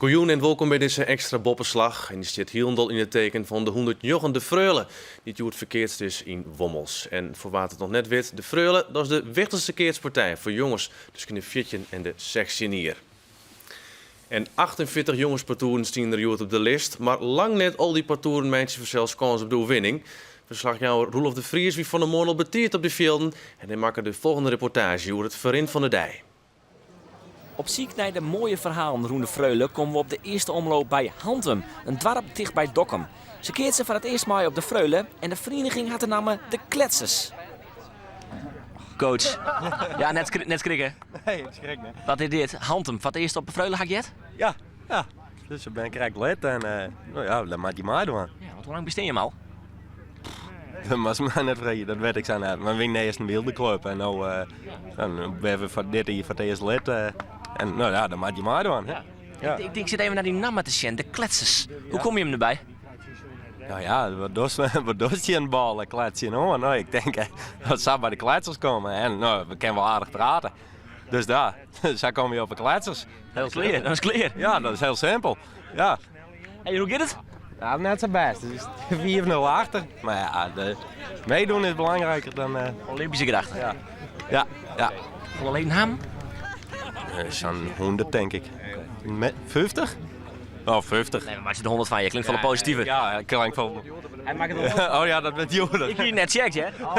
Goejûn en wolkom by dizze ekstra Boppeslach. En dy stiet hielendal yn it teken fan de hûndertnjoggende Freule, dy't hjoed ferkeatst is yn Wommels. En foar wa't it noch net wit, de Freule, dat is de wichtichste keatspartij foar jonges tusken de 14 en de 16 jier. En 48 jongespartoeren stiene der hjoed op de list, mar lang net al dy partoeren meitsje fansels kâns op de oerwinning. Ferslachjouwer Roelof de Vries wie fan 'e moarn al betiid op de fjilden en hy makke de folgjende reportaazje oer it ferrin fan de dei. Op syk nei de moaie ferhalen rûn de Freule komme we op de earste omloop by Hantum, in doarp ticht by Dokkum. Se keatse foar it earst mei op de Freule en de ferieniging hat de namme De Kletsers. Coach, ja, net, net skrikke. Nee, ik schrik net. Wat is dit? Hantum, foar it earst op de Freule ha ik heard? Ja, ja. Dus ik ben krekt lid en uh, no ja, dan moat je meidwaan. Ja, want hoe lang bestean je al? Dat moatst my net freegje, dat wit ik sa net. Mar wy earst in wylde klup en no uh, dan binne we foar dit jier foar it earst lid. Uh, en no ja, dan moat je meidwaan. Ja. Ja. Ik, ik sit even nei dy namme te sjen, de Kletsers. Hoe kom je him derby? Nou ja, wat dochst, wat dochst tsjin ballen, klets oan. No, ik tink dat sa by de kletsers komme. En no, we kinne wol aardich prate. Dus daar, sa komme je op de kletsers. Heel klear, dat is klear. Ja, dat is hiel simpel. Ja. Hey, hoe giet it? Ja, net sa bêst. Het is 4-0 achter. Mar ja, de, meedoen is belangriker dan... Uh... Olympische gedachte. Ja, ja. ja. Hoefolle leden ha jim? Sa'n 100 tink ik. 50? Oh, 50. Nee, mar meitsje der 100 fan, je klinkt folle positiver. Ja, klinkt folle. Hy makket er Oh ja, dat wurdt djoerder. Ik hie net checkt, hè? Oh,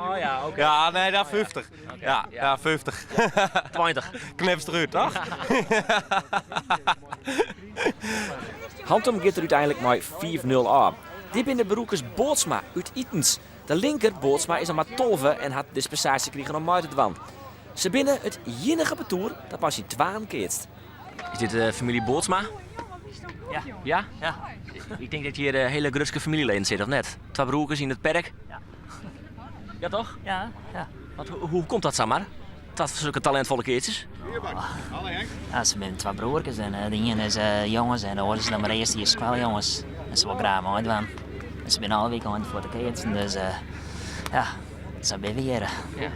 oh ja, oké. Ja, nee, dat 50. Ja, ja, 50. 20. Knipst derút, toch? Hantum giet der úteinlik mei 5-0 ôf. Dit binne de broerkes Bootsma út Itens. De linker Bootsma is noch mar 12 en hat dispensaasje krigen om mei te dwaan. Se binne it iennige partoer dat mei syn twaen keatst. Is dit de familie Bootsma? Ja. Ja? Ja. Ik tink dat hjir hiele grutske famyljeleden sitte, of net? Twa broerkes yn it perk. Ja. Ja, toch? Ja, ja. Want hoe komt dat samar? Twa sulke talintfolle keatsers? Ja, se binne twa broerkes en de ien is jonges en de oare is noch mar earstejiers skoaljonges. En se wol graach meidwaan. En se binne alle wykeinen fuort te keatsen, dus ja, sa binne we hjir. Ja.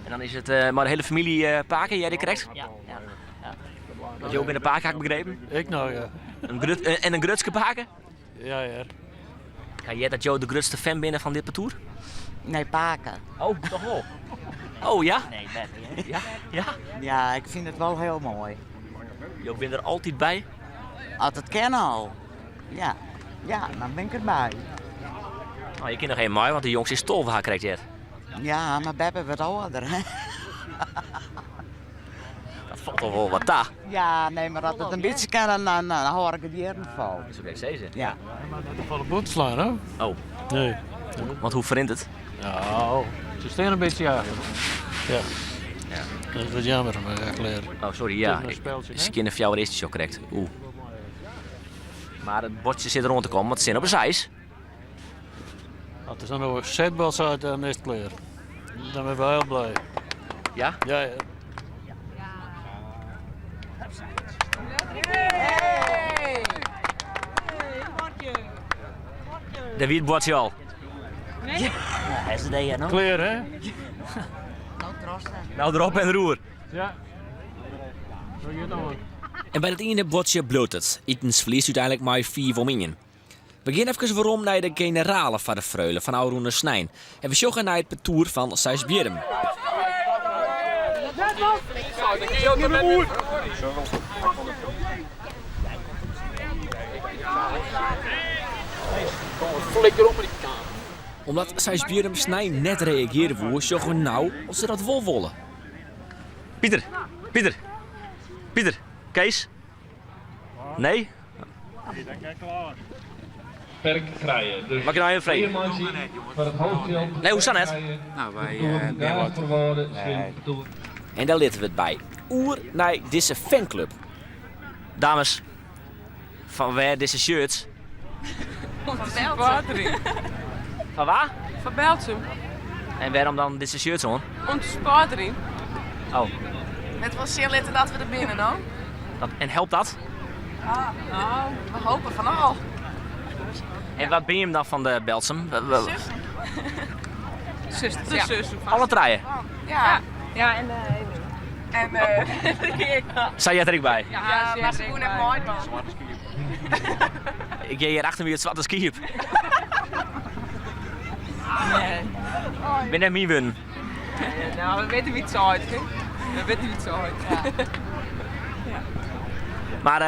En dan is it mei de hiele famylje pake, hearde ik krekt? Ja, ja. ja. Want jo binne pake, ha ik begrepen? Ik no, ja. In grut, en in grutske pake? Ja, ja. Ik ha heard dat jo de grutste fan binne fan dit partoer? Nee, pake. Oh, toch wol? Oh ja? Nee, beppe. Hè? Ja, ja. Ja, ik fyn it wol hiel moai. Jo binne der altyd by? As it kin al. Ja, ja, dan bin ik derby. Oh, je kinne noch even mei, want de jongste is 12, ha ik krekt heard. Ja, mar beppe wurdt âlder, hè? Dat falt toch wol wat ta? Ja, nee, mar as it in bytsje kin, dan, dan, dan hâld ik it jierren fol. Dat soe ik even sizze. Ja. Maar net te folle bûten slaan, hè? Oh. Nee. Want hoe ferrint it? Nou, se steane in bytsje achter. Ja. Ja. Dat is wat jammer, mar ja, klear. Oh, sorry, ja. Het is een speltsje, hè? Se kinne fjouwer earstjes al krekt. Oeh. Mar it buordsje sit deroan te kommen, want se steane op de seis. As der dan noch in setbal sit, dan is it klear. Dan binne we hiel blij. Ja? Ja, ja. Dêr wie it buordsje al. Ja, is it dêr no? Klear, hè? No derop en deroer. Ja. Zo giet noch wat. En by dat iene buordsje bliuwt it. Itens ferliest úteinlik mei 5 om ien. We gean efkes werom nei de generale foar de Freule fan ôfrûne snein. En we sjogge nei it partoer fan Seisbierrum. Omdat Seisbierrum snein net reagearje woe, sjogge we no oft se dat wol wolle. Pieter, Pieter, Pieter, Kees? Nee? Perk krije. Dus Mag ik nou even fregen? Foar it hoofdjild. Nee, hoesa net? No, wy binne wat. Nee. En dêr litte we it by. Oer nei dizze fanclub. Dames, fan wêr dizze shirts? Fan Beltsum. Fan wa? Fan Beltsum. En wêrom dan dizze shirts oan? Om te supporterjen. Oh. It wol sjen litte dat we der binne, no. Dat, en helpt dat? Ah, no, we hoopje fan al. En wat binne jim dan fan de Beltsum? Sussen. Susters, ja. De sussen. Alle trije? Ja. Ja, en. En Sy heart der ek by? Ja, mar se koe net meidwaan. Ik hear hjir achter my it swarte skiep. Nee. Binne net myn wurden. No, we witte wa't it seit. We witte wa't it seit. Mar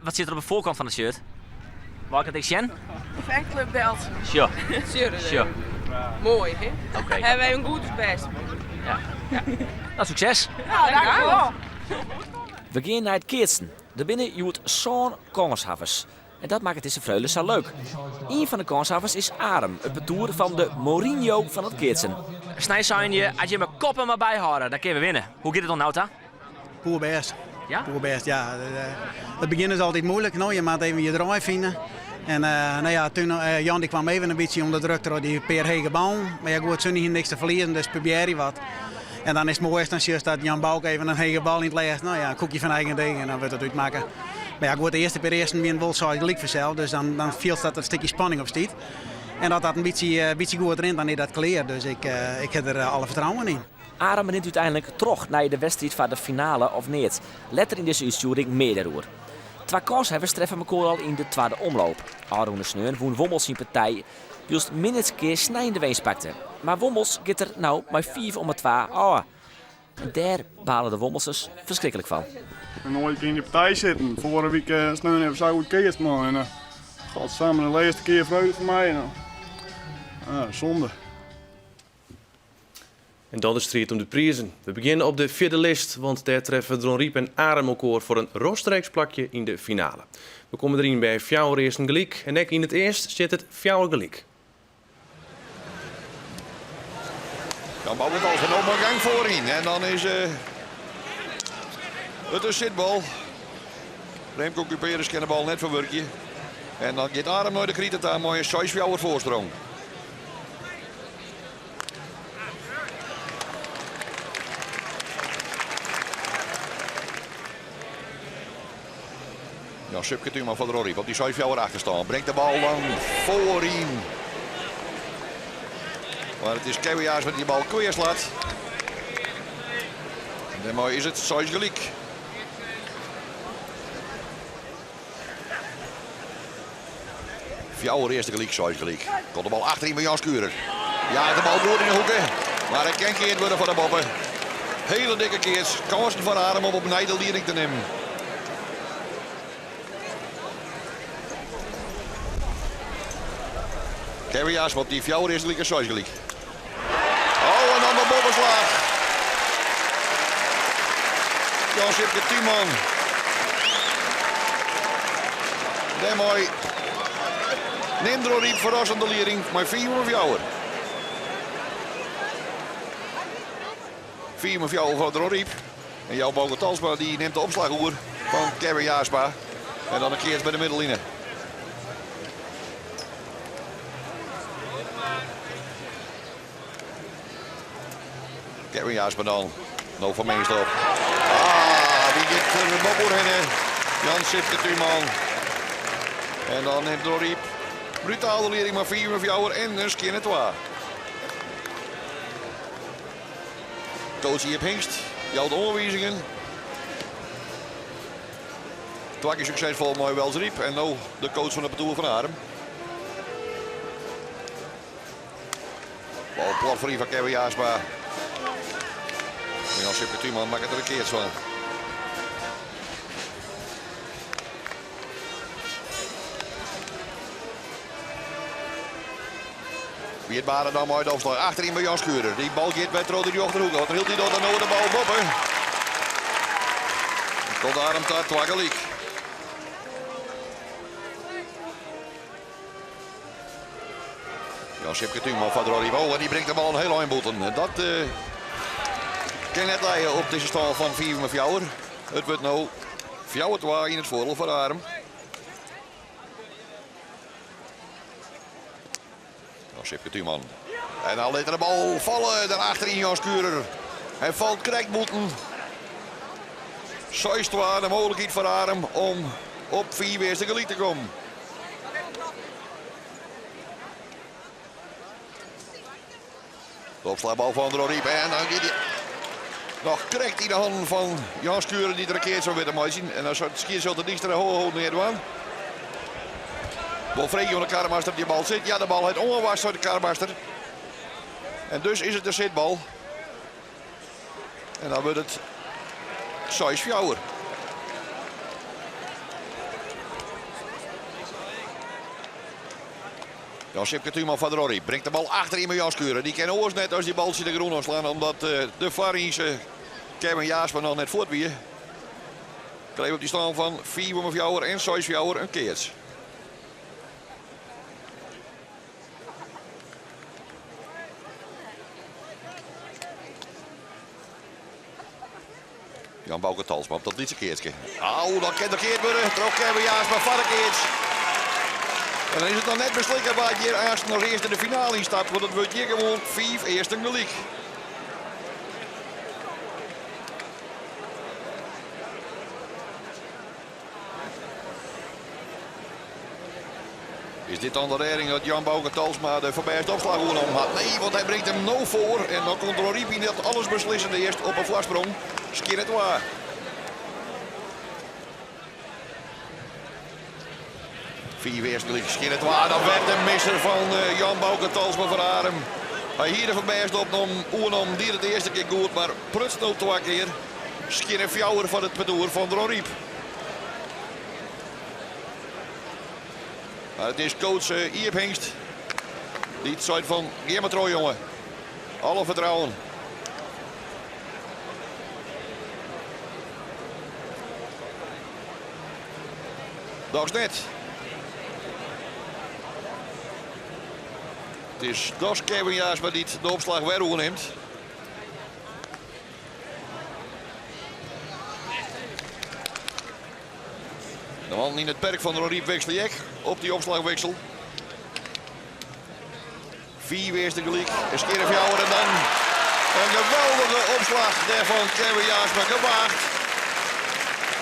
wat stiet der op de foarkant fan it shirt? Mei ik it ek sjen? Fanclub Berltsum. Sjoch. Sjoch. Moai, hè? Oké. Hawwe wy in goed bêst. Ja. Nou, sukses. Ja, dankjewol. We gean nei it keatsen. Der binne hjoed sân kânshawwers. En dat makket dizze Freule sa leuk. Ien fan de kânshawwers is Arum, it partoer fan de Mourinho fan it keatsen. Snein seinen je, as jimme koppen mar byhâlde, dan kinne we winne. Hoe giet it oant no ta? Poerbêst. Ja? Poerbêst, ja. It begjin is altyd muoilik, no. Je moatte even je draai fine. En no ja, toen, Jan die kwam even in bytsje ûnder druk troch dy pear hege ballen. Mar ja, goed, Sunny hie niks te ferliezen, dus probearje wat. En dan is it moaist, dan sjochst dat Jan Bouke even in hege bal yn it lêst. No ja, in koekje fan eigen deeg en dan wurdt it útmakke. Mar ja, goed, de earste pear earsten wienen wol seis gelyk fansels, dus dan, dan fielst dat der in stikje spanning op stiet. En as dat in bytsje, bytsje goed rint, dan is dat klear. Dus ik, ik ha der alle fertrouwen yn. Arum rint úteinlik troch nei de wedstriid foar de finale of neat. Letter yn dizze útstjoering mear dêroer. Twa kânshawwers treffe mekoar al yn de twadde omloop. Ofrûne sneon wûn Wommels syn partij, wylst Minnertsgea snein de winst pakte. Mar Wommels giet der no mei fiif om 'e twa ôf. En dêr bale de Wommelsers ferskriklik fan. Ik ha noait yn de partij sitten. Foarige wike sneon even sa goed keatst man. En godsamme de lêste kear freugde foar my. Ah, zonde. En dan de striid om de prizen. We begjinne op de fjirde list, want dêr treffe Dronryp en Arum elkoar foar in rjochtstreeks plakje yn de finale. We komme deryn by fjouwer earsten gelyk en ek yn it earst stiet it fjouwer gelyk. Dan bouwt het al nog maar gang voorin. En dan is het een zitbal. Remco Cuperus kan de bal net ferwurkje. En dan giet Arum nei de krite ta mei in 6-4 foarsprong. Jan Sipke Tuman fan Dronryp op dy 6-4 achterstân. Bringt de bal dan foaryn. Mar it is Kevin Jaas dy't dy bal kweaslacht. En dêrmei is it 6 gelyk. Fjouwer earste gelyk, seis gelyk. Komt de bal achteryn by Jan Schurer. Ja, de bal goed yn de hoeke. Mar it kin keard wurde foar de boppe. Hele dikke keats. Kânsen foar Arum om opnij de lieding te nimmen. Kevin Jaas op dy fjouwer earste gelyk en seis gelyk. Oh, en dan de boppeslach. Jan Sipke Tuman. Dêrmei nimt Dronryp ferrassend de lieding mei 5 om 4. 5 om 4 foar Dronryp. En Jouw Bouke Talsma die nimt de opslach oer fan Kevin Jaarsma. En dan in keats by de middelline. Kevin Jaarsma dan. No fan minst op. Ah, die giet der boppe oerhinne. Jan Sipke Tuman. En dan nimt Dronryp brutaal de lieding mei 5 4 en in skjinne 2. Coach Iep Hingst jout oanwizingen. Twa kear suksesfol mei Wjelsryp en no de coach fan it partoer fan Arum. Bal plat foaryn fan Kevin Jaarsma. Jan Sipke Tuman makket der in keats fan. Wierd Baren dan mei de opslach achteryn by Jan Schurer. Dy bal giet wer troch de rjochterhoeke. Wat hield hy docht dan no de bal boppe. Komt Arum ta twa gelyk. Jan Sipke Tuman foar Dronryp. Oh, en dy bringt de bal in hiel ein bûten. Dat uh, kin net lije op dizze stân fan 5 mei 4. It wurdt no 4-2 yn it foardiel foar Arum. Jan Sipke Tuman. En dan lit er de bal falle daar achterin Jan Schurer. Hy falt krekt bûten. 6-2 de mooglikheid foar Arum om op 5 earste gelyk te kommen. De opslachbal fan Dronryp en dan giet hij. Noch krekt yn de hannen fan Jan Schurer dy't der in keats fan wit te meitsjen. En dan seit skiedsrjochter Dykstra ho ho neat dwaan. Wol freegje oan de karmaster oft dy bal sit. Ja, de bal hat oanwast, seit de karmaster. En dus is it de sitbal. En dan wurdt it 6-4. Jan Sipke Tuman fan Dronryp bringt de bal achteryn by Jan Schurer. Dy kin oars net as dy bal tsjin de grûn oanslaan omdat eh, de foarynse Kevin Jaasma noch net fuort wie. Krije op dy stân fan 5 om 4 en 6-4 in keats. Jan Bouke Talsma op dat lytse keatske. Au, dan kin der keard wurde troch Kevin Jaasma foar de keats. En dan is it noch net beslikke wa't hjir aansten as earste de finale ynstapt, want it wurdt hjir gewoan 5 earsten gelyk. Is dit dan de rêding dat Jan Bouke Talsma de foarbêste opslach oernommen hat? Nee, want hy bringt him no foar. En dan komt Dronryp yn dat alles beslissende earst op in foarsprong. Skjin it waar. Fiif earsten gelyk. Skjin it waar. Dan wer de misser fan eh, Jan Bouke Talsma foar Arum. Hy hie de foarbêste opnommen, oernommen, die it de earste kear goed, mar pruts no twa kear. Skjinne fjouwer foar it partoer fan Dronryp. Mar it is coach eh, Iep Hingst dy't seit fan gean mar troch jonge. Alle fertrouwen. Dochs net. It is dochs Kevin Jaasma dy't de opslach wer oernimt. De man yn it perk fan Dronryp wikselje ek op dy opslachwiksel. Fiif earsten gelyk, in skjinne fjouwer en dan in geweldige opslach dêr fan Kevin Jaasma gewaagd.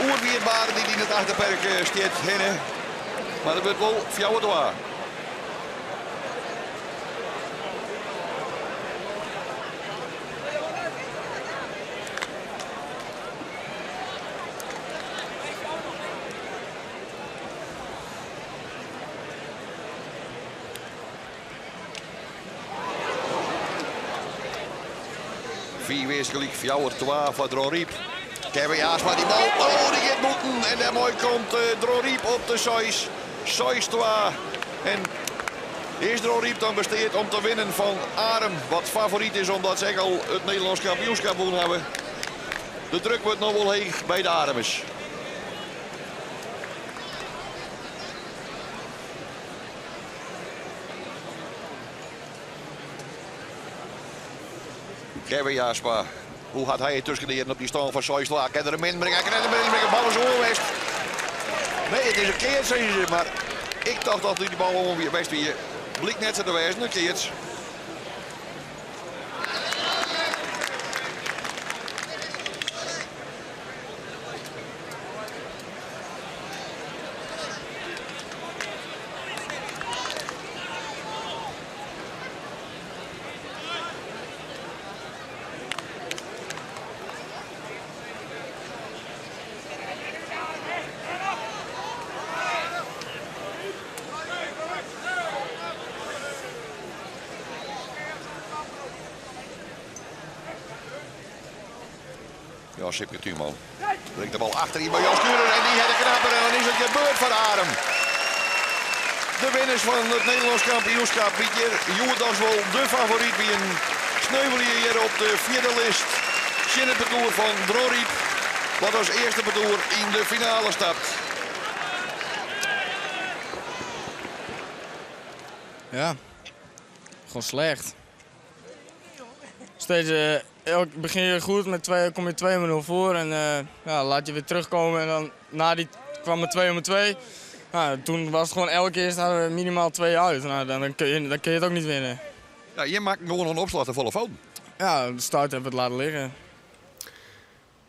Oer Wierd Baren dy't yn it achterperk eh, stiet hinne. Mar it wurdt wol 4-2. Fiif earsten gelyk, 4-2 foar Dronryp. Kevin Jaasma dy bal, oh dy giet bûten en dêrmei komt eh, Dronryp op de 6. 6-2. En is Dronryp dan by steat om te winnen fan Arum, wat favoryt is omdat se ek al it Nederlânsk kampioenskip wûn hawwe. De druk wurdt no wol heech by de Arumers. Kevin Jaasma, hoe hat hy it tusken de earen op dy stân fan 6-2? Kin er him ynbringe? Hy kin net ynbringe, de bal is oan west. Nee, it is in keats, sizze se, mar ik tocht dat dy bal oan west wie. Blykt net sa te wêzen, in keats. Jan Sipke Tuman bringt de bal achteryn by Jan Schurer en dy hat de knapper en dan is it gebeurd foar Arum. De winners fan it Nederlânsk kampioenskip dy't hjir hjoed dochs wol de favoryt wienen. Sneuvelje hjir op de fjirde list tsjin it partoer fan Dronryp, wat as earste partoer yn de finale stapt. Ja, gewoon slecht. Steeds, eh, elk begin je goed, met twee, kom je 2-0 voor en eh, ja, laat je weer terugkomen. En dan na die kwam het 2-2. Nou, toen was het gewoon elke keer hadden we minimaal 2 uit. Nou, dan, dan, kun je, dan kun je het ook niet winnen. Ja, je maakt gewoon een opslag de volle fouten. Ja, de start hebben we het laten liggen.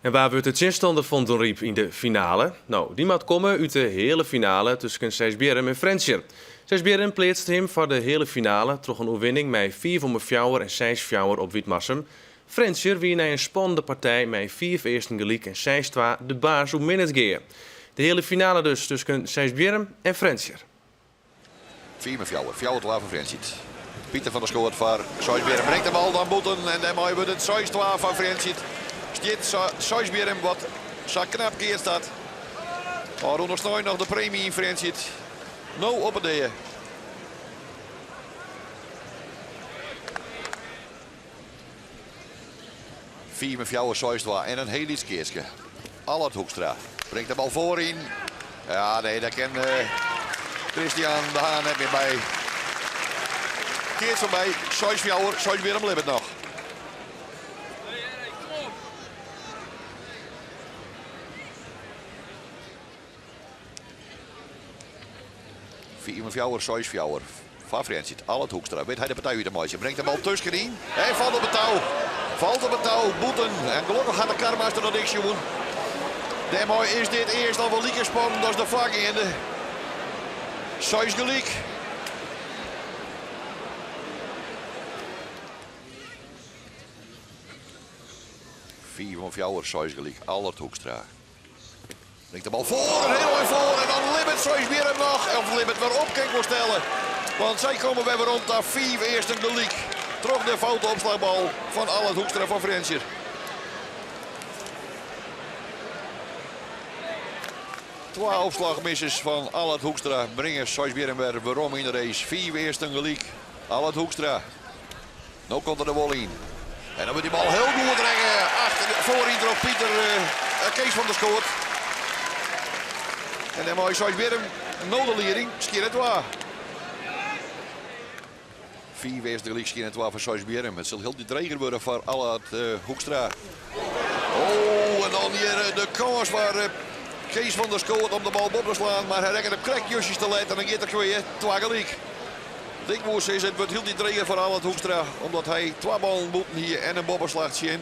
En wa wurdt de tsjinstanner fan Dronryp yn de finale? No, dy moat komme út de heale finale tusken Seisbierrum en Frjentsjer. Seisbierrum pleatst him foar de heale finale troch in oerwinning mei 5 om 4 en 6-4 op Wytmarsum. Frjentsjer wie nei in spannende partij mei fiif earsten gelyk en seis-twa de baas oer Minnertsgea. De heale finale dus tusken Seisbierrum en Frjentsjer. Fiif en fjouwer, 4-2 foar Frjentsjer. Pieter van der Schoot foar Seisbierrum bringt de bal dan bûten en dêrmei wurdt it 6-2 foar Frjentsjer. Stiet Seisbierrum wat sa knap keatst hat. Ôfrûne snein noch de premy yn Frjentsjer. No op 'e dea. Fiif en fjouwer, 6-2 en in hiel lyts keatske. Allard Hoekstra bringt de bal foaryn. Ja, nee, dêr kin Christian de Haan net mear by. Keats foarby, 6-4, Seisbierrum libbet noch. Fiif en fjouwer, 6-4. Foar Frjentsjer. Allard Hoekstra wit hy de partij út te meitsjen. Bringt de bal tuskenyn. Hy falt op it tou. Falt op it tou. Bûten. En gelokkich hat de karmaster noch niks sjoen. Dêrmei is dit earst al wol like spannend as de foargeande. Seis gelyk. Fiif oan fjouwer, seis gelyk. Allard Hoekstra. Bringt de bal foar en hiel moai foar. En dan libbet Seisbierrum noch. Of libbet wer op, kin ik wol stelle. Want sy komme wer werom ta fiif earsten gelyk. Troch de foute opslachbal fan Allard Hoekstra fan Frjentsjer. Twa opslachmissers fan Allard Hoekstra bringe Seisbierrum wer werom yn de race. Fiif earsten gelyk. Allard Hoekstra. No komt er der wol yn. En dan wurdt dy bal hiel goed rekke. Achter, foaryn troch Pieter Kees van der Schoot. En dêrmei Seisbierrum no de lieding. Skjinne twa. Fiif earsten gelyk skjinne twa foar Seisbierrum. It sil hieltyd dreger wurde foar Allard Hoekstra. Oh, en dan hjir de kâns foar Kees van der Schoot om de bal boppe te slaan. Mar hy rekket him krekt justjes te let en dan giet er kwea. Twa gelyk. Ik woe sizze, it wurdt hieltyd dreger foar Allard Hoekstra, omdat hy twa ballen bûten hie en in boppeslach tsjin.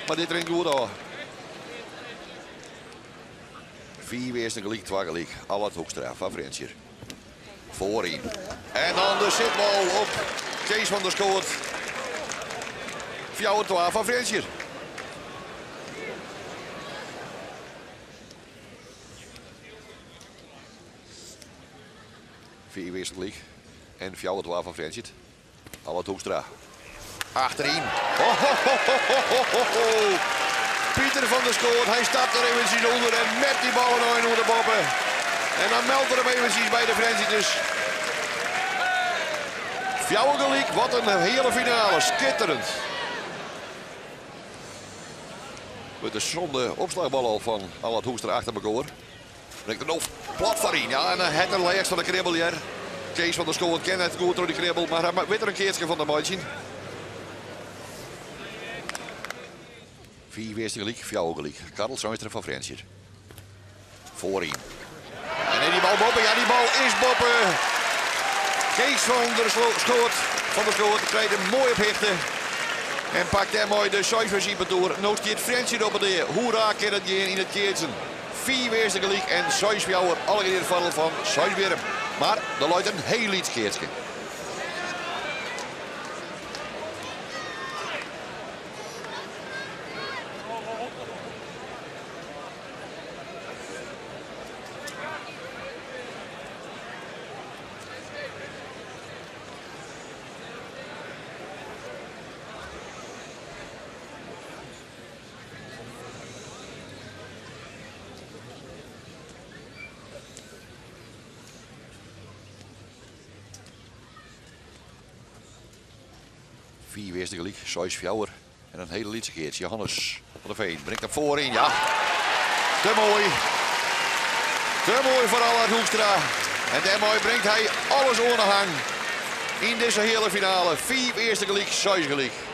Mar dit rint goed ôf. Fiif earsten gelyk, twa gelyk. Allard Hoekstra foar Frjentsjer. Foaryn. En dan de sitbal op Kees van der Schoot. 4-2 foar Frjentsjer. Fiif earsten gelyk en 4-2 foar Frjentsjer. Allard Hoekstra. Achteryn. Ho, ho, ho, ho, ho, ho, ho. Pieter van der Schoot, hy stapt der eventsjes ûnder en met dy bal in ein oer de boppe. En dan meldt er him eventsjes by de Frjentsjerters. Fjouwer gelyk, wat in heale finale, skitterend. Wurdt de sânde opslachbal al fan Allard Hoekstra achter mekoar. Bringt er no plat foaryn. Ja, en dan hat er lêst fan de kribbel hjir. Kees van der Schoot kin net goed troch dy kribbel, mar hy wit der in keatske fan te meitsjen. Fiif earsten gelyk, fjouwer gelyk. Karel Zeinstra fan Frjentsjer. Foaryn. En dy bal boppe. Ja, dy bal is boppe. Kees van der Schoot, van der Schoot krijt him moai op hichte. En pakt dêrmei de seis foar syn partoer. No stiet Frjentsjer op 'e dea. Hoe raar kin it gean yn it keatsen? Fiif earsten gelyk en 6-4 allegear yn it foardiel fan Seisbierrum. Mar der leit in hiel lyts keatske. Fiif earsten gelyk, 6-4. En in hiele lytse keats. Johannes van der Veen bringt him foaryn. Ja, te moai. Te moai foar Allard Hoekstra. En dêrmei bringt hy alles oan de hang yn dizze heale finale. Fiif earsten gelyk, seis gelyk.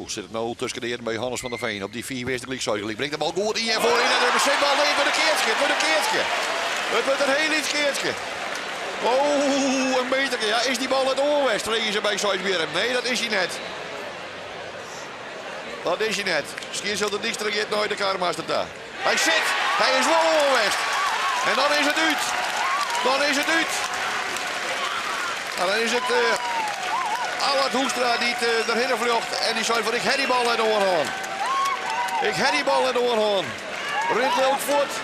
Hoe sit it no tusken de earen by Johannes van der Veen op dy 5 earste gelyk 6 gelyk. Bringt de bal goed yn en foaryn en de sitbal nee, it wurdt in keatske, it wurdt in keatske. It wurdt in hiel lyts keatske. Oh, in meterke. Ja, is dy bal net oan west, freegje se by Seisbierrum. Nee, dat is hy net. Dat is hy net. Skiedsrjochter Dykstra giet nei de karmaster ta. Hy sit! Hy is wol oan west. En dan is it út. Dan is it út. En dan is it uh, Allard Hoekstra dy't uh, derhinne fljocht en dy seit fan ik ha dy bal net oan hân. Ik ha dy bal net oan hân. Rint lilk fuort.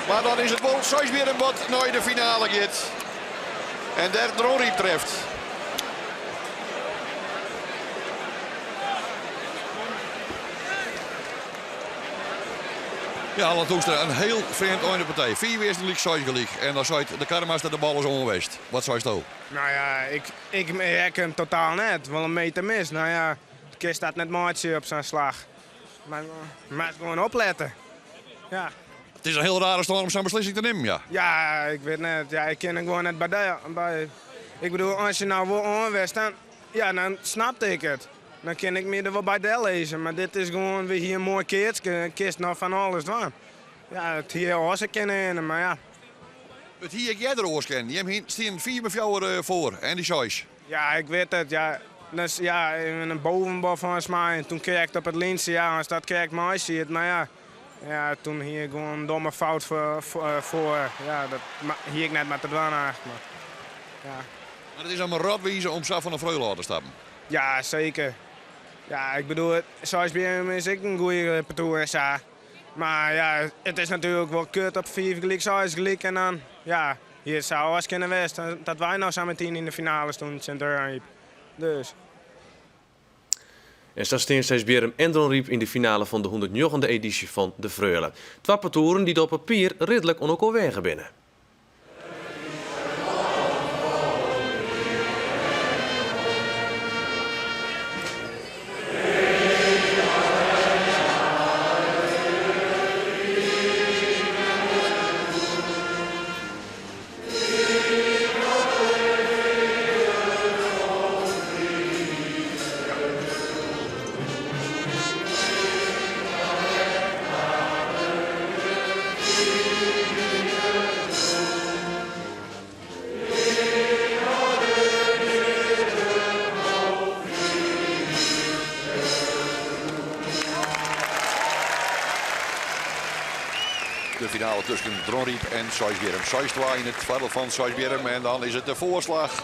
Mar dan is it wol Seisbierrum wat nei de finale giet. En dêr Dronryp treft. Ja, Allard Hoekstra, in hiel frjemd ein de partij. 5 earsten gelyk, 6 gelyk. En dan seit de karmaster de bal is oan west. Wat seisto? Nou ja, ik, ik rekke him totaal net. Wol in meter mis. Nou ja, kinst dat net meitsje op sa'n slach. Mar moatst gewoan oplette. Ja. It is in hiel rare stân om sa'n beslissing te nimmen, ja. Ja, ik wit net. Ja, ik kin der gewoan net by. By. Ik bedoel, as je nou wol oan west, dan, ja, dan snapte ik it. Dan kin ik my der wol by dellizze. Mar dit is gewoan, we hie in moai keatske, kinst noch fan alles dwaan. Ja, it hie oars ek kinne ende, mar ja. It hie ek earder oars kinnen. Jim stienen 5 by 4 foar en dy 6. Ja, ik wit it. Ja, dus, ja, in bovenbal fan my en toen krekt op it lyntsje, ja, as dat krekt mei siet, mar ja. Ja, toen hie ik gewoan in domme fout foar. Ja, dat hie ik net moatte dwaan eigentlik. Mar, ja. Mar it is om in rotwize om sa fan de Freule ôf te stappen. Ja, seker. Ja, ik bedoel, Seisbierrum is ek in goeie partoer en sa. Mar ja, it is natuerlik wol kut op 5 gelyk, 6 gelyk en dan, ja, hie it sa oars kinne west dat wy no sa metien yn de finale stoenen tsjin Dronryp. Dus. En sa stean Seisbierrum en Dronryp yn de finale fan de hûndertnjoggende edysje fan de Freule. Twa partoeren dy't op papier ridlik oan elkoar weage binne. De finale tusken Dronryp en Seisbierrum. 6-2 yn it foardiel fan Seisbierrum. En dan is it de foarslach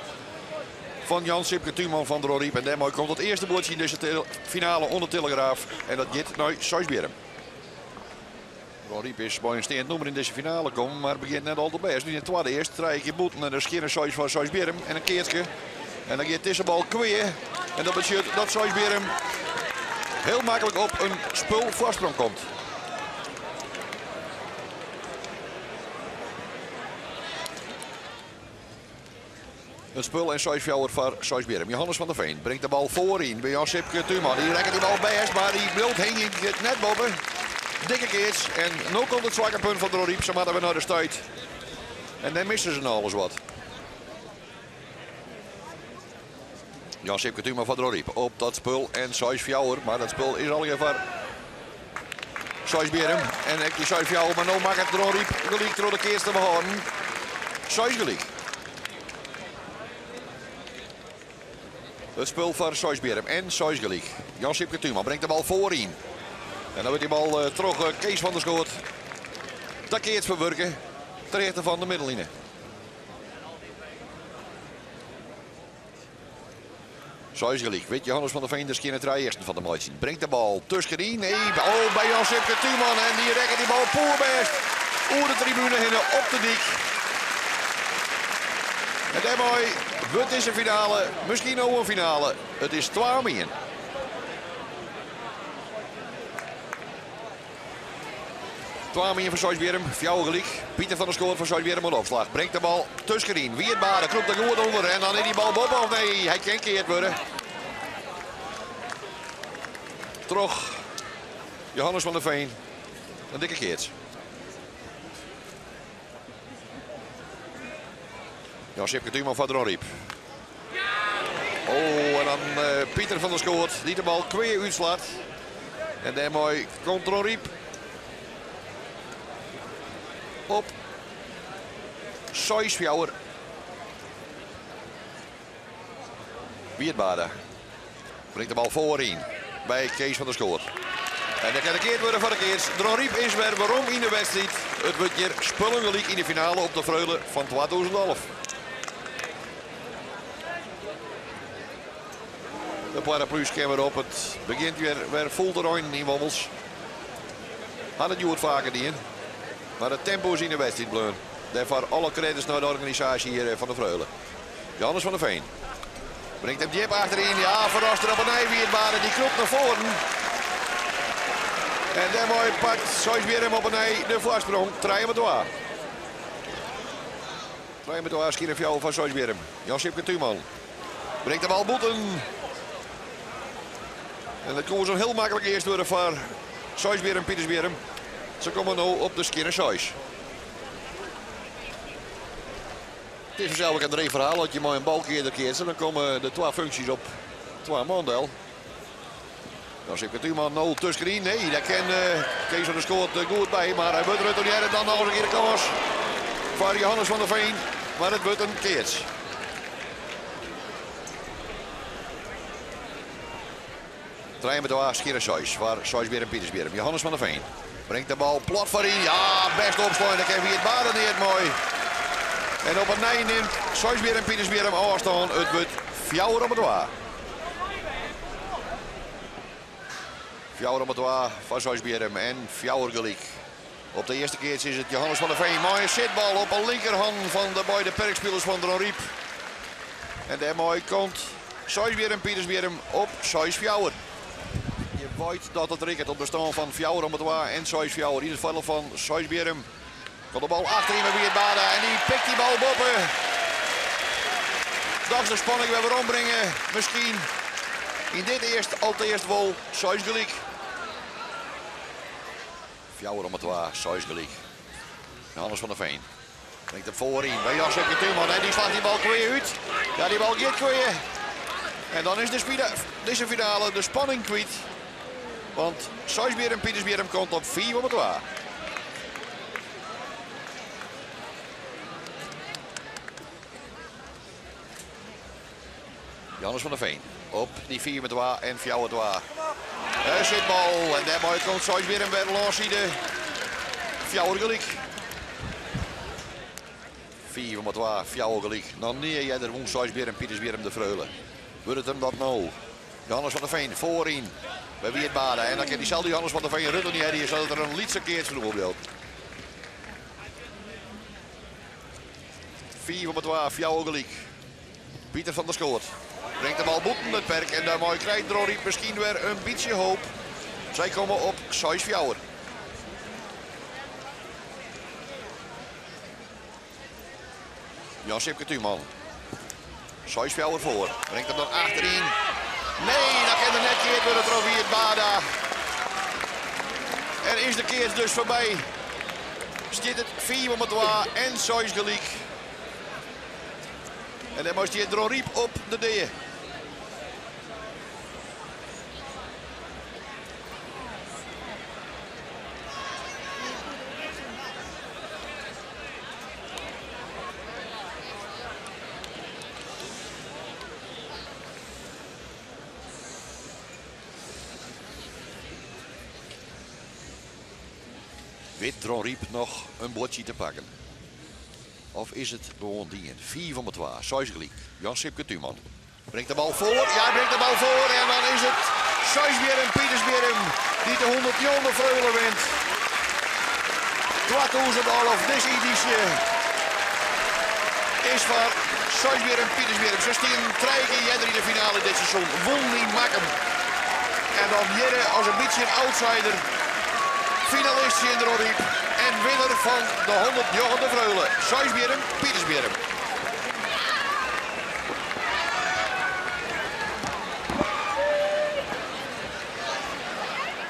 fan Jan Sipke Tuman fan Dronryp. En dêrmei komt it earste buordsje yn dizze finale oan de Telegraaf. En dat giet nei Seisbierrum. Dronryp is mei in steand nûmer yn dizze finale kommen, mar begjint net al te bêst. Nu yn de twadde earst, trije kear bûten en dan skjinne seis foar Seisbierrum en in keatske. En dan giet dizze bal kwea. En dat betsjut dat Seisbierrum hiel maklik op in spul foarsprong komt. It spul en 6-4 foar Seisbierrum. Johannes van der Veen bringt de bal foaryn by Jan Sipke Tuman. Dy rekket dy bal bêst, mar dy bliuwt hingjen, giet net boppe. Dikke keats. En no komt it swakke punt fan Dronryp. Se moatte wer nei de stuit. En dêr misse se no alles wat. Jan Sipke Tuman foar Dronryp op dat spul en 6-4. Mar dat spul is allegear foar Seisbierrum. En ek dy 6-4, mar no makket Dronryp gelyk troch de keats te behâlden. 6 gelyk. It spul foar Seisbierrum en 6 gelyk. Jan Sipke Tuman bringt de bal foaryn. En dan wurdt dy bal troch Kees van der Schoot ta keats ferwurke ter hichte fan de middelline. Seis gelyk. Wit Johannes van der Veen der skjinne trije earsten fan te meitsjen. Bringt de bal tuskenyn. Nee, oh, by Jan Sipke Tuman. En dy rekket dy bal poerbêst oer de tribune hinne op de dyk. En dêrmei wurdt dizze finale miskien no in finale. It is twa om ien. Twa om ien foar Seisbierrum, fjouwer gelyk. Pieter van der Schoot fan Seisbierrum oan de opslach. Bringt de bal tuskenyn. Wiert Bade krûpt der goed ûnder en dan is dy bal boppe of nee, hy kin keard wurde. Troch Johannes van der Veen. In dikke keats. Jan Sipke Tuman foar Dronryp. Oh, en dan Pieter van der Schoot dy't de bal kwea útslacht. En dêrmei komt Dronryp op 6-4. Wierd Baarda bringt de bal foaryn by Kees van der Schoot. En der kin keard wurde foar de keats. Dronryp is wer werom yn de wedstriid. It wurdt hjir spullen gelyk yn de finale op de Freule fan 2011. De paraplu's kin wer op. It begjint wer, wer fol te reinen yn Wommels. Hat it hjoed faker dien. Mar it tempo is yn de wedstriid bleaun. Dêrfoar alle credits nei de organisaasje hjir fan de Freule. Johannes van der Veen bringt him djip achteryn. Ja, ferrast der op 'e nij Wierd Baarda. Dy krûpt nei foaren. En dêrmei pakt Seisbierrum op 'e nij de foarsprong. 3-2. 3-2 skjinne fjouwer foar Seisbierrum. Jan Sipke Tuman bringt de bal bûten. En dat koe zo'n heel makkelijk eerst wurde foar Seisbierrum Pietersbierrum. Se komme no op de skjinne seis. It is fansels ek in dreech ferhaal as je mei in balkearder keatse, dan komme de twa funksjes op twa man del. Dan Sipke Tuman no tuskenyn. Nee, dêr kin Kees van der Schoot goed by, mar hy wurdt retournearre. Dan noch in kear de kâns foar Johannes van der Veen, mar it wurdt in keats. 3-2, skjinne seis foar Seisbierrum Pietersbierrum. Johannes van der Veen bringt de bal plat foaryn. Ja, bêst opslein. Dêr kin Wierd Baarda neat mei. En op 'e nij nimt Seisbierrum Pietersbierrum ôfstân. It wurdt 4-2. 4-2 foar Seisbierrum en fjouwer gelyk. Op de earste keats is it Johannes van der Veen mei in sitbal op 'e linkerhân fan de beide perkspilers fan Dronryp. En dêrmei komt Seisbierrum Pietersbierrum op 6-4. Je weit dat it rikket op de stân fan 4-2 en 6-4 yn it foardiel fan Seisbierrum. Komt de bal achteryn by Wierd Baarda en dy pikt dy bal boppe. Dochs de spanning wer werombringe. Miskien yn dit earst alteast wol seis gelyk. 4-2, seis gelyk. Johannes van der Veen bringt him foaryn by Jan Sipke Tuman en dy slacht dy bal kwea út. Ja, dy bal giet kwea. En dan is de dizze finale de spanning kwyt. Want Seisbierrum Pietersbierrum komt op 5-2. Johannes van der Veen op dy 5-2 en 4-2. In sitbal en dêrmei komt Seisbierrum wer lâns de fjouwer gelyk. 5-2, fjouwer gelyk. Noch nea earder wûn Seisbierrum Pietersbierrum de Freule. Wurdt it him dat no? Johannes van der Veen foaryn by Wierd Baarda. En dan kin dyselde Johannes van der Veen retournearje sadat der in lytse keats fan oerbliuwt. 5-2, fjouwer gelyk. Pieter van der Schoot bringt de bal bûten it perk en dêrmei krijt Dronryp miskien wer in bytsje hoop. Sy komme op 6-4. Jan Sipke Tuman. 6-4 foar. Bringt him dan achteryn. Nee, dan kin der net keard wurde troch Wierd Baarda. En is de keats dus foarby. Stiet it 5-2 en seis gelyk. En dêrmei stiet Dronryp op de dea. Wit Dronryp noch in buordsje te pakken? Of is it gewoan dien? 5-2, seis gelyk. Jan Sipke Tuman bringt de bal foar. Ja, hy bringt de bal foar en dan is it Seisbierrum Pietersbierrum dy't de 109e Freule wint. 2011, dizze edysje is foar Seisbierrum Pietersbierrum. Se stienen trije kear earder yn de finale dit seizoen. Wûnen yn Makkum. En dan hjir as in bytsje in outsider. Finalist tsjin Dronryp en winner fan de 109e Freule. Seisbierrum Pietersbierrum.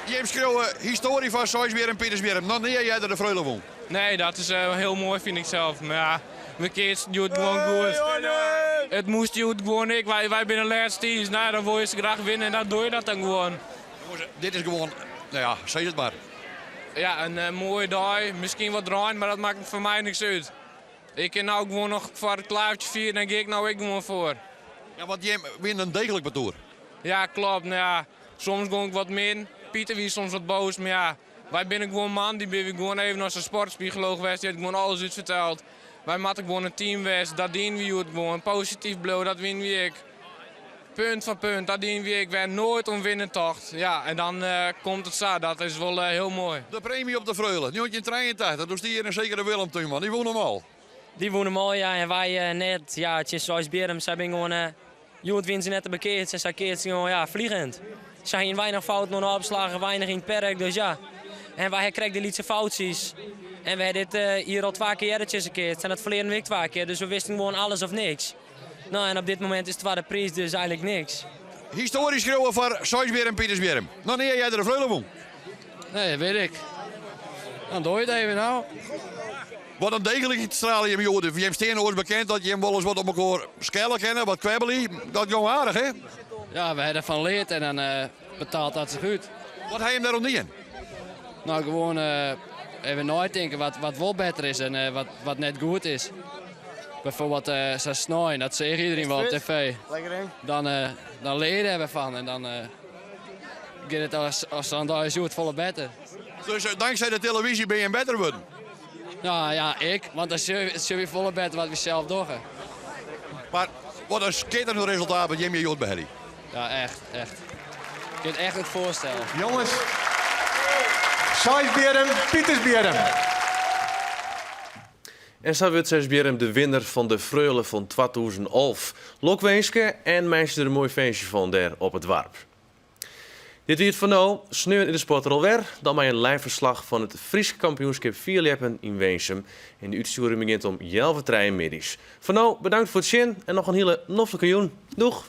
Jim skriuwe histoarje fan Seisbierrum Pietersbierrum. Noch nea earder de Freule wûn. Nee, dat is heel moai fyn ik sels. Mar ja, We keatsten hjoed gewoan goed. It moast hjoed gewoan ek. Wy, wy binne lêste iis. Nou, dan wol je se graach winne en dan doe je dat dan gewoan. Jongens, dit is gewoan, nou ja, sis it mar. Ja, in eh, moaie dei. Miskien wat rein, mar dat makket foar my niks út. Ik kin no gewoan noch foar it klavertje fieren en gean ik no ek gewoan foar. Ja, want jim wienen in deeglik partoer. Ja, klopt. Nou ja, soms gong ik wat min. Pieter wie soms wat boas, mar ja, wy binne gewoan man. Dy binne gewoan even nei sa'n sportpsycholooch west. Dy hat gewoan alles útferteld. Wy moatte gewoan in team wêze. Dat dienen wy hjoed gewoan. Posityf bliuwe, dat wienen wy ek. Punt foar punt, dat dienen wy ek. Wy noait om winnen tocht. Ja, en dan eh, komt it sa. Dat is wol eh, hiel moai. De premie op de Freule, 1983, doe stie hjir in sekere Willem Tuinman, dy wûn him al. Dy wûn him al, ja. En wy eh, net. Ja, tsjin Seisbierrum, sy binne gewoan... Eh, hjoed wienen se net te bekeatsen en sy keatsen gewoan, ja, vliegend. Sy hienen weinich fouten oan de opslaggen, weinich yn it perk, dus ja. En wy ha krekt dy lytse foutsjes. En we ha dit eh, jier al twa kear earder tsjin se keatst en dat ferlearen we ek twa kear. Dus we wisten gewoan alles of niks. No, en op dit momint is twadde priis dus eigenlik niks. Histoarje skriuwe foar Seisbierrum Pietersbierrum. Noch nea earder de Freule wûn. Nee, dat wit ik. Dan doe je it even no. Wat in deeglikheid strale jim hjoed. Jim steane oars bekend dat jim wolris wat op elkoar skelle kinne, wat kwebbelje. Dat gong aardich, hè? Ja, we ha derfan leard en dan eh, betaalt dat sich út. Wat ha jim dêroan dien? No, gewoan eh, even neitinke wat, wat wol better is en eh, wat, wat net goed is. Bijvoorbeeld uh, sa snein, dat seach iedereen wol op tv. Lekker in. Dan, uh, dan lear je der fan en dan uh, giet it as, as sa'n dei as hjoed folle better. Dus tanksij de televyzje binne jim better wurden? No ja, ik, want dan sjogge we folle better wat we sels dogge. Mar wat in skitterend resultaat wat jim hjir hjoed behelje. Ja, echt, echt. Ik kin it echt net foarstelle. Jonges, Seisbierrum, Pietersbierrum. En sa wurdt Seisbierrum de winner fan de Freule fan 2011. Lokwinske en meitsje der in moai feestje fan dêr op it doarp. Dit wie it foar no. Sneon is de sport der alwer. Dan mei in live ferslach fan it Fryske kampioenskip fierljeppen yn Winsum. En de útstjoering begjint om healwei trijen middeis. Foar no bedankt foar it sjen en noch in hiele noflike jûn. Doeg!